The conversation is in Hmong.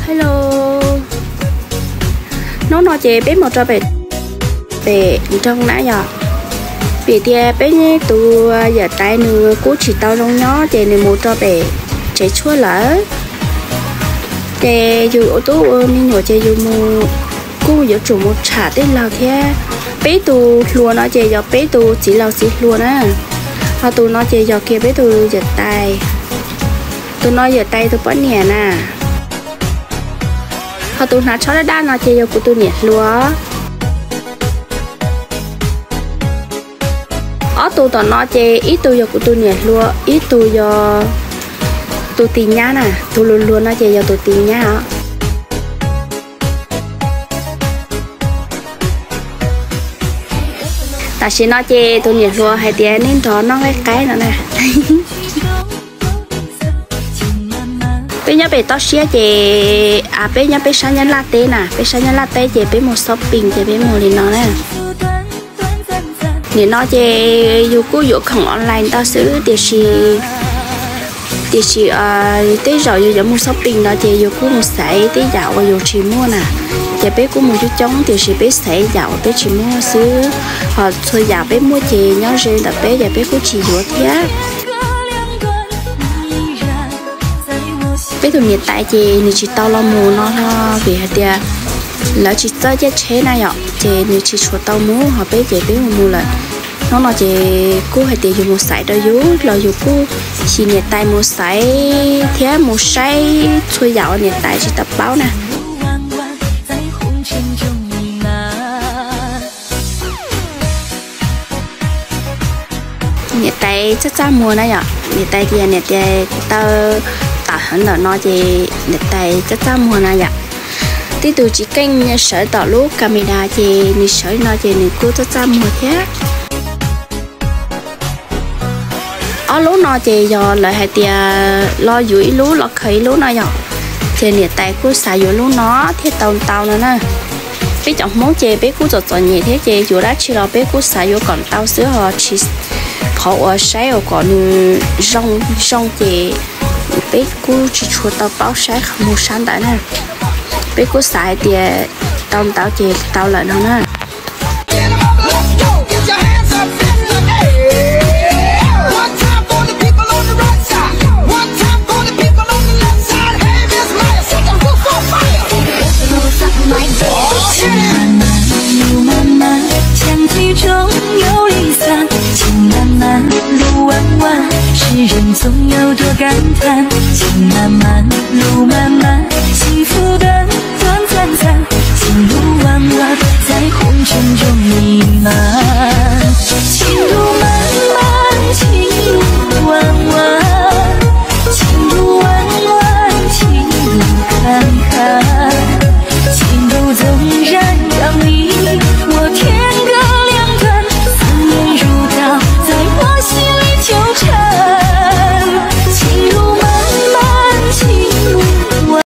Hello, hnub no ces peb mus rau pem, pem nroog na yom. Vim tias peb tus yawm tais nws kuj tsis tau zoo nyob ces nws mus rau pem tsev tshuaj lawm. Ces yus ua tub ua me nyuam ces yus mus kuj yuav tsum mus tsham tej laug thiab. Peb tus hluas no ces yog peb tus txiv laus txiv hluas na. Ho tus no ces yog kiag peb tus yawm tais. Tus no yawm tais tus poj niam na. Ho tus hnav tsho daj daj no ces yog kuv tus niam hluas. Ob tug tom no ces ib tug yog kuv tus niam hluas, ib tug yog tus tis nyab na. Tus luag luag no ces yog tus tis nyab os. Tam sim no ces tus niam hluas hais tias nej nrog noj nqaij qaib no na. Peb nyob pem toj siab ces, a, peb nyob peb sab Nyab Laj teb na, peb sab Nyab Laj teb ces peb mus shopping ces peb mus li no na. Nim no ces yus kuj yuav khoom online ntau xwb tiam sis, tiam sis tej zaum yus yuav mus shopping no ces yus kuj mus xaiv tej yam uas yus tsis muaj na. Ces peb kuj mus coob coob tiam sis peb xaiv yam uas peb tsis muaj xwb. Ho txhua yam peb muaj ces nyob ze ntawm peb ces peb kuj tsis yuav thiab. Peb tus niam tais ces nws tsis tau los mus no ho vim hais tias lawv tsis txawj caij tsheb na yom, ces nws tsis tshua tau mus, ho peb ces peb mus mus lawm. Hnub no ces kuj hais tias yus mus xaiv rau yus los yus kuj xyuas niam tais mus xaiv thiab mus saib txhua yam uas niam tais tsis tau paub na. Niam tais txaj txaj muag na yom, niam tais tias niam tais taw tam heev ntawm no ces niam tais txaj txaj muag na yom. Tej tus tsis keej sawv tom lub camera ces nws sawv no ces nws kuj txaj txaj muag thiab. Ob lub no ces yog lawv hais tias los yuav ib lub los khaws ib lub no yom, ces niam tais kuj xav yuav lub no thiaj tau ntau no na. Peb cov Hmoob ces peb kuj txom txom nyem thiab ces yuav dab tsi los peb kuj xav yuav kom ntau xwb ho tsis, qhov uas saib uas kom nws zoo zoo ces peb kuj tsis tshua tau paub saib qhov mus sab ntawd na. Peb kuj xav hais tias tau ntau ces tau lawm no na.